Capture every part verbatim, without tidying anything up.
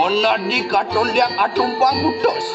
Ana di katon liak atumpang putus.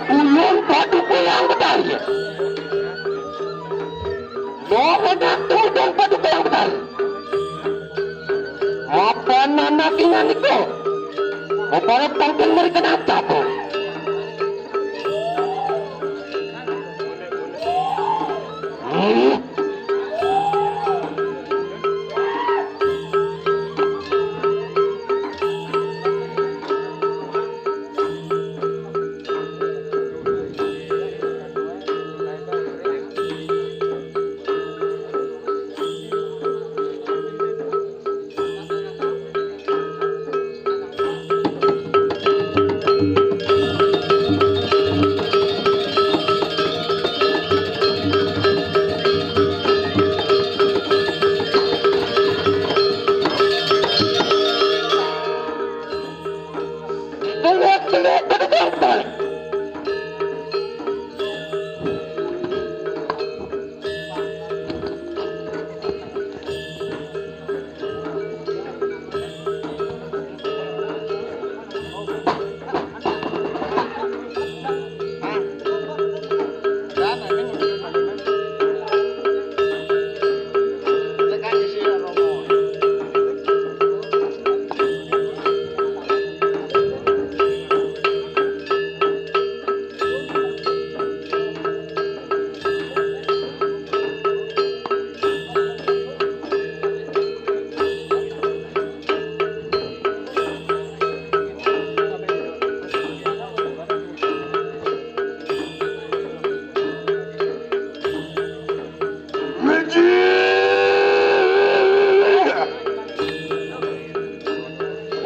Ulun Paduka Yang Betari. Mohon ampun, Paduka Yang Betari. Apa anak ingan itu? Apa tangkil mereka nangkap?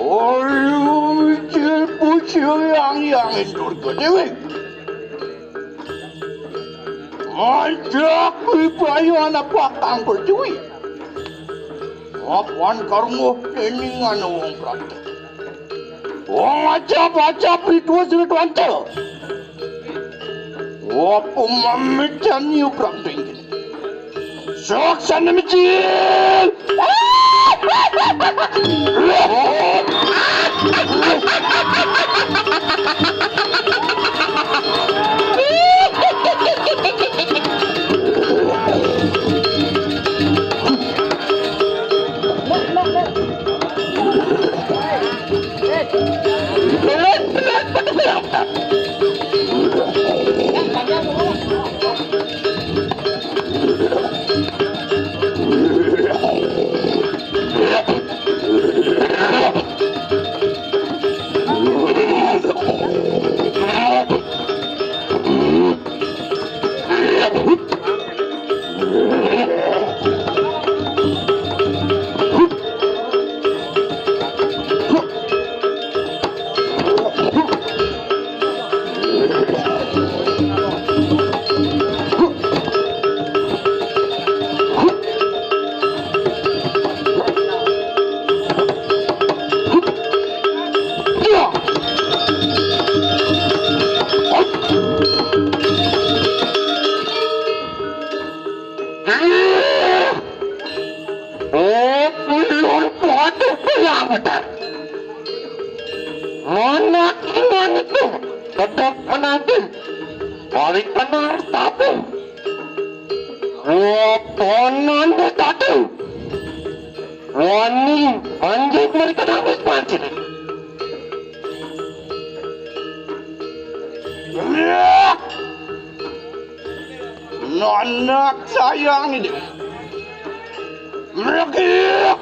Ayo, mijil pucil yang yang indur ke dewi. Ajak ibayu anak pakang pertiwi. Apan karunguh deningan wong prapta. Wong ajab-ajab ritual ritual. Apa mamitan yu prapta inggih. Saksana mijil. Lur kuadu kuyang betar. Mana kingan itu? Kedok menanti. Balik benar tapi. Wapanan tadi. Wani manjik mereka nangis pancing. Iya. Nanak sayang ini. Mereka.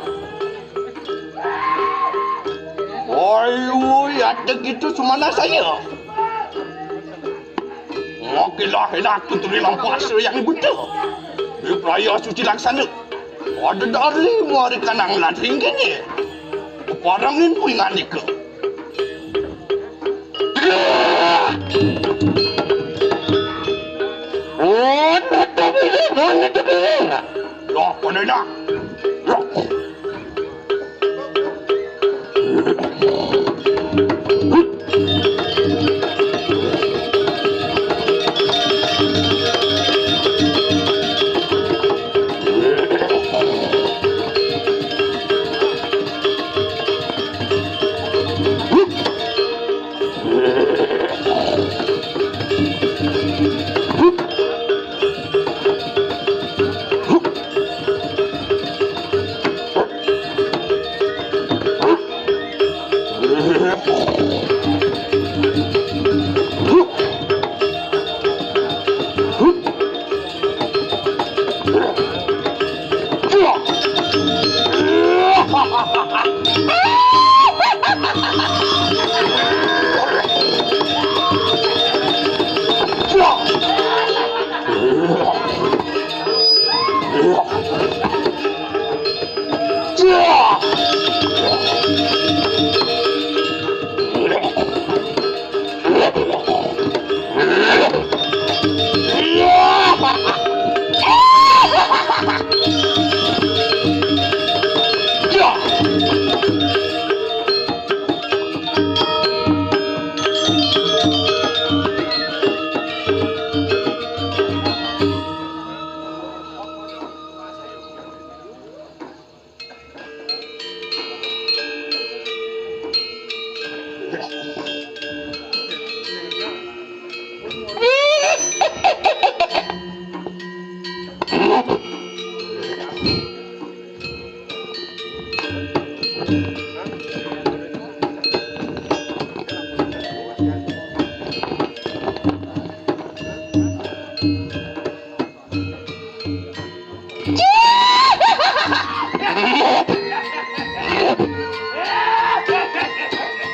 Woi, woi, ada gitu semana saya. Makilah enak putri lampasa yang ibu tu. Di peraya suci laksana. Ada dari mereka nang ladring kini. Parangin kuingan ika. Oh, tetap ini, mana tetap ini? Loh, mana dah? Loh.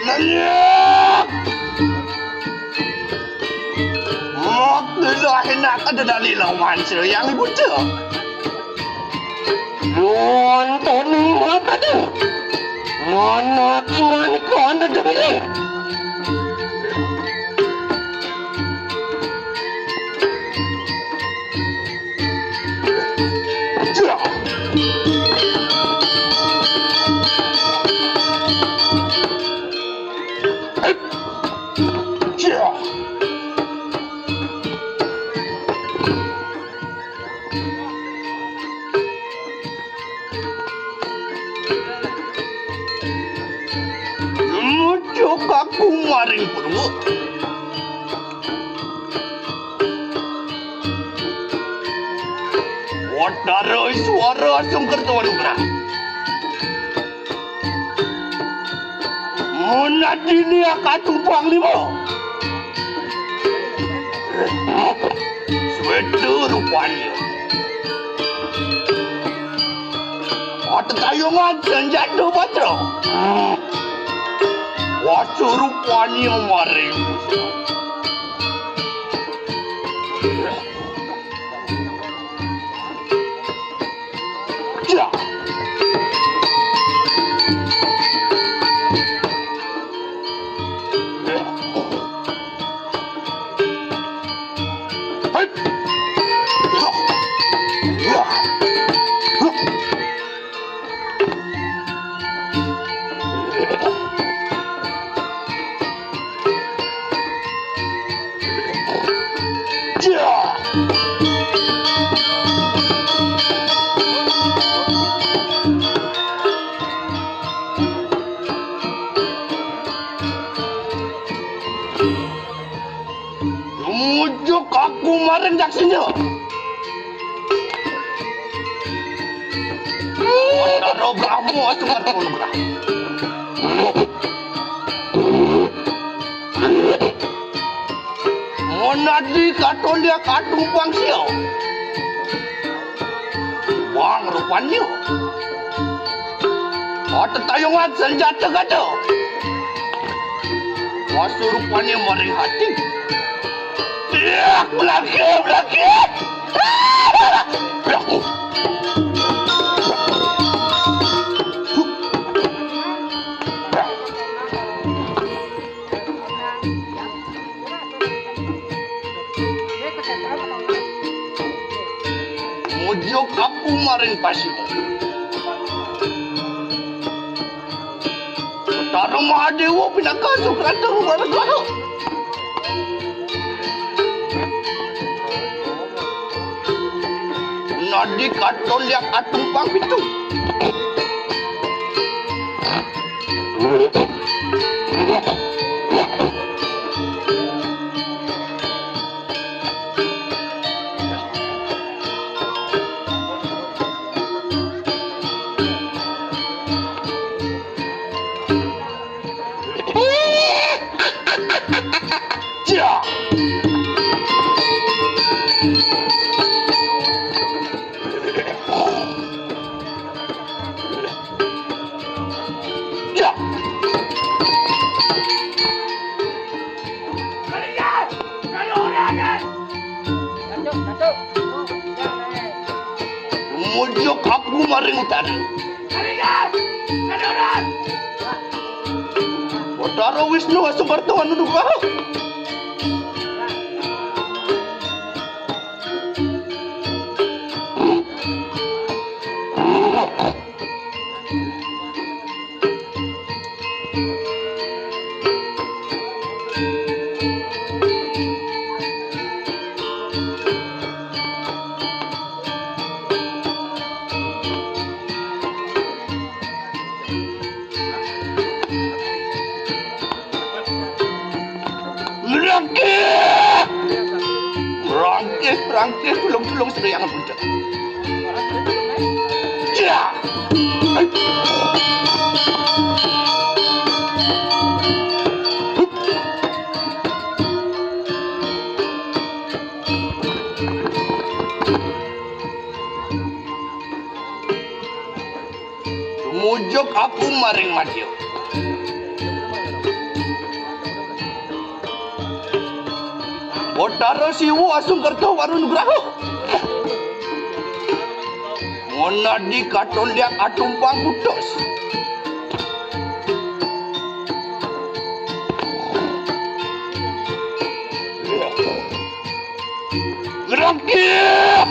Nanya. Mak, dah enak ada dalil lawan saya yang ibu tu. Nonton mata tu. Mana kiman kau ada dalil? Mucuk aku maring purwa. Watara suara sungker tuan gerah. Munadini akatumpang lima. Sweta rupanya. Atetayungan senjata batra. Wasa rupanya maring. Ya. Areng jaksinyo. Mantaro Brahmo asung karto nugrah. Monadi kato liak atumpang sio. Wang rupanyo. Otetayongan sanjata gado. Wasu rupanyo maring hati. Tiak belakang, belakang. Mojok aku maring pasimo. Taro Mahadewa pinakaso keraton Waragara. Nadi kato liak atumpang pitu. Mojok aku maring utara. Batara Wisnu asung karto nugrah. Merangkik! Merangkik, merangkik, tulung-tulung, seriangan puncak. Ya! Tumujok aku maring madya. Batara Siwa asung kerta waru nugraha. Monadi katon liak atumpang putus. Ngerangkik!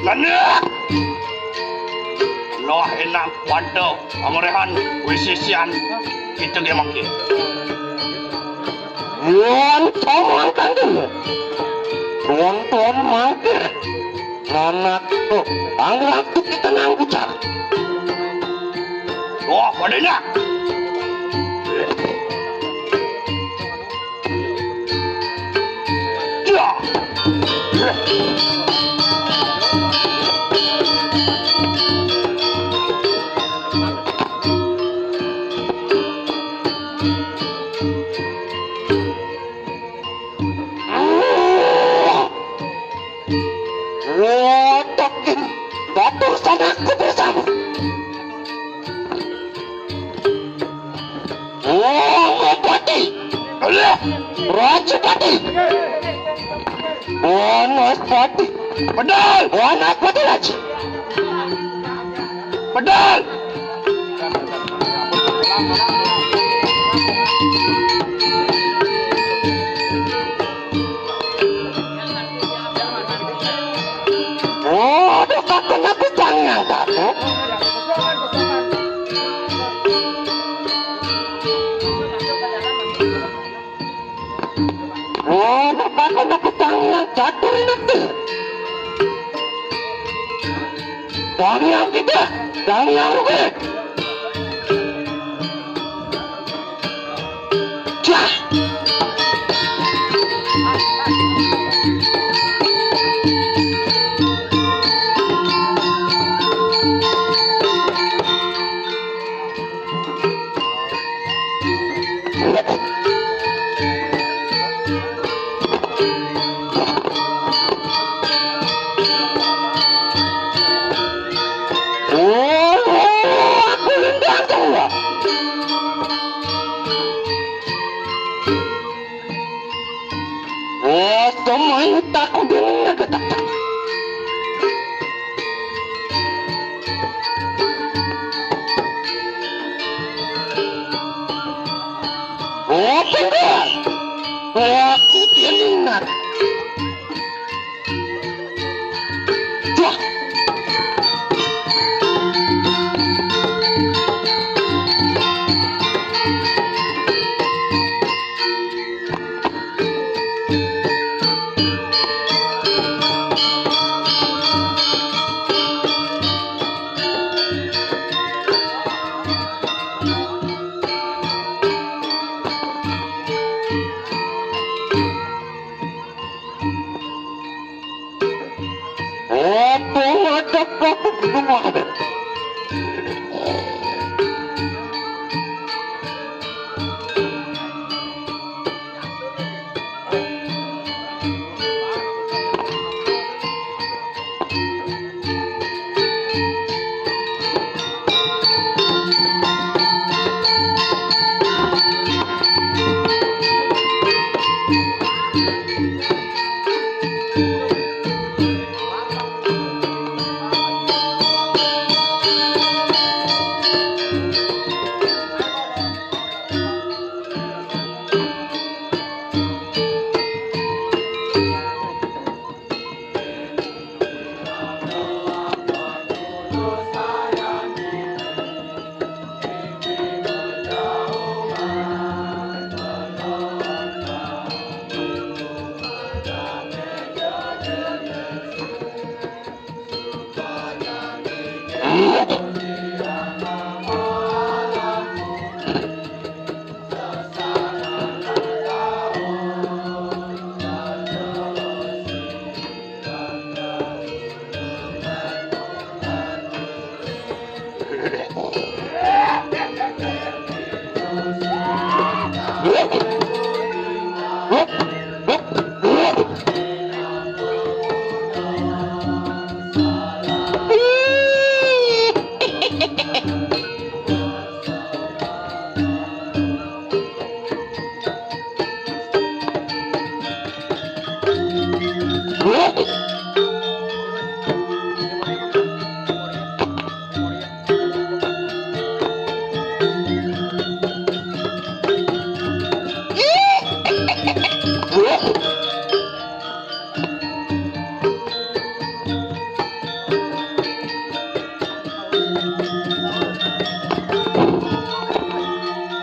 Lanak! Loh, enak pada pangrehan wisisian kita ge mangke. Wonton mangkang dulu. Wonton mangke. Nanak tuh, panggilan tuh kita nang bucar. Wah, padanya. Ya. Wotokin batur sanaku bersama. Wong Pati. Rajapati. Wanaspati. Pedal. Wanaspati Raja. Pedal. Waduh, kakek napi tangan, kakek? Waduh, kakek napi tangan, catur ini. Tangiang kita, tangiang rugi. Cah. Oh, aku lindang tuh. Oh, semua ini takut ini nggak tak. Oh, pindah. Oh, aku dia ingat. Wah. Apa ada apa?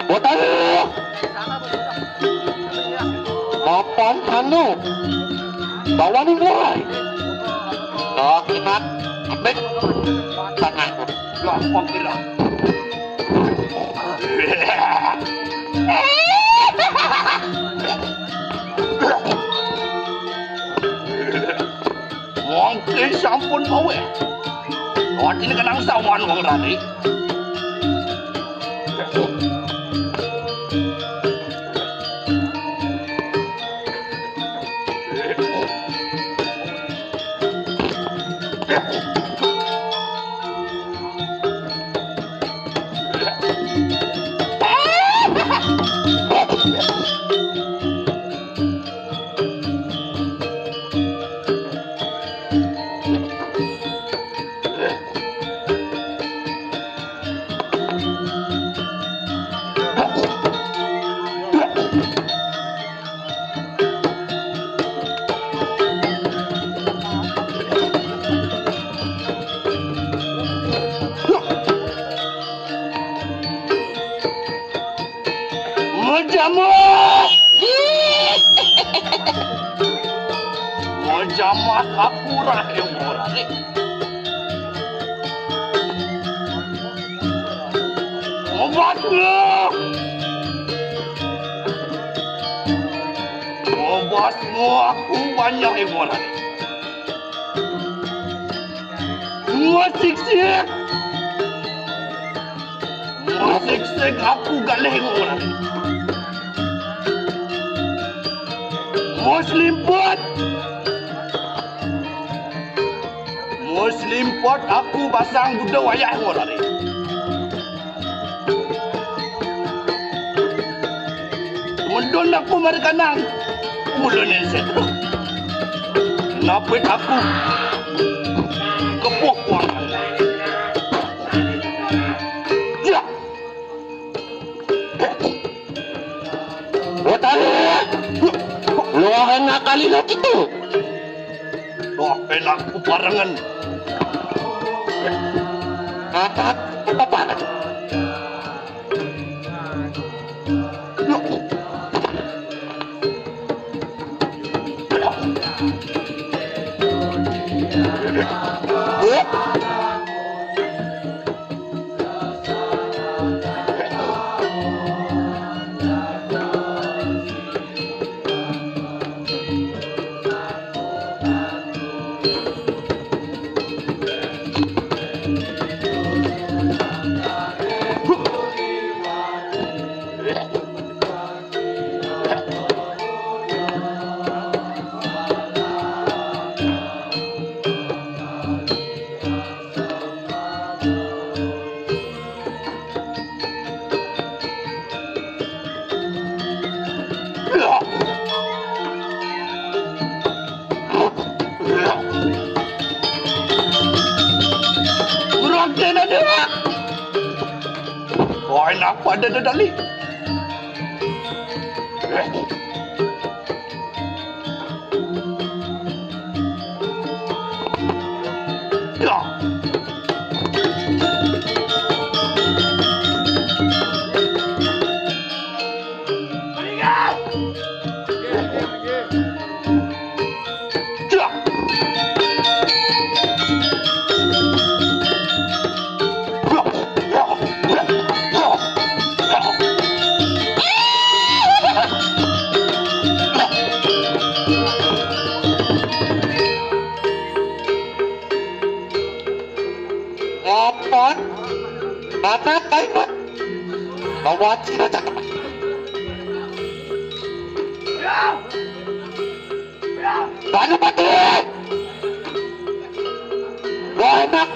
Botan. Mapan anu. Bawa nih, boy. Nah, kita. Ambil. Tangan. Wah, mampir lah. Wong ki sampun maweh. Wong ini kenang sawan wong tadi. Mojama. Mojama kapura yang murah nih. Wah! Obas mo aku banyak yang orang. Dua siksik. Dua siksik aku galih yang orang. Muslim pot. Muslim pot aku basang budak wayah yang orang. Mudun aku mari kanang. Mudun ni saya tu. Napit aku. Kepuh kuang. Ya. Wah, tarik. Luahan nak kali nak itu. Wah, enak ku parangan. Atat, apa parangan? Kurang kena dia. Kau enak pada dia, Dali. Apa? Mana kaimat? Mawati na cakap. Bana pati! Wah, enak.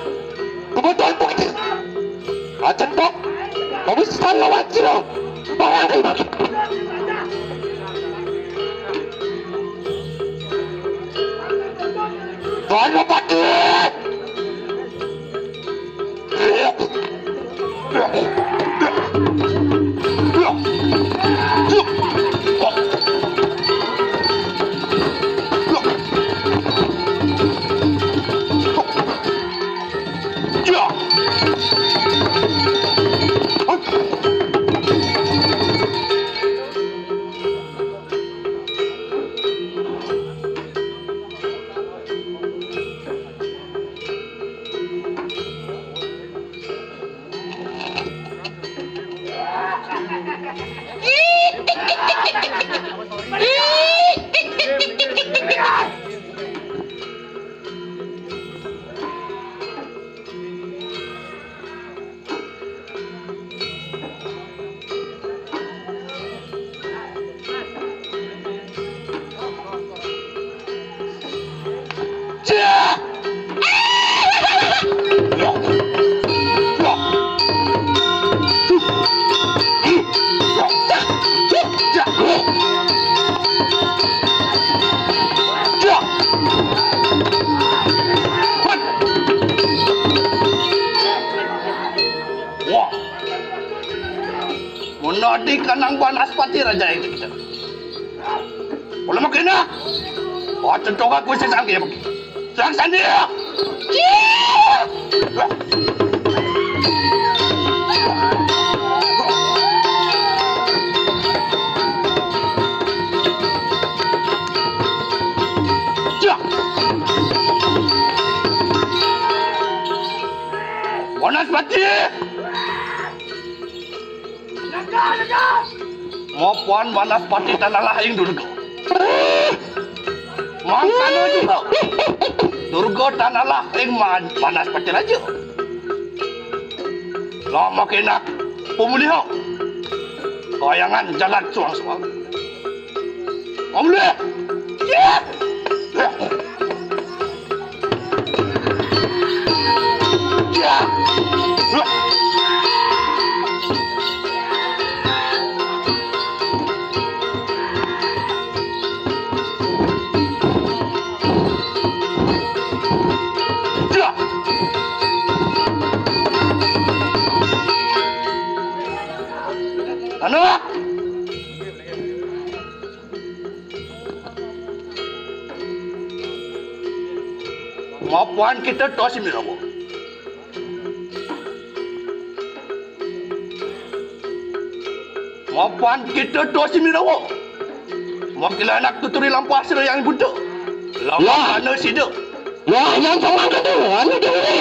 Kemudian pati. Acan kok. Kamu selalu wajib. Barang ini. Bana pati! Wah. Munodi kanang banaspati raja ini kita. Ulah makina. Oh, tentu aku sesang dia. Sang sandi. Banaspati. Mapan Banaspati tan alah ing Durga. Mangkana juga Durga tan alah ing Ma-, Banaspati Raja. Lama kena pemulihan. Kayangan jalan suang-suang. Pemulih. Ya. Anak. Mapan kita toh si Mirawa. Mapan kita toh si Mirawa. Makilah anak tuturi lampah sira yang buta. Lampah ana sida. Wah, yang sama tu, anu tu ni.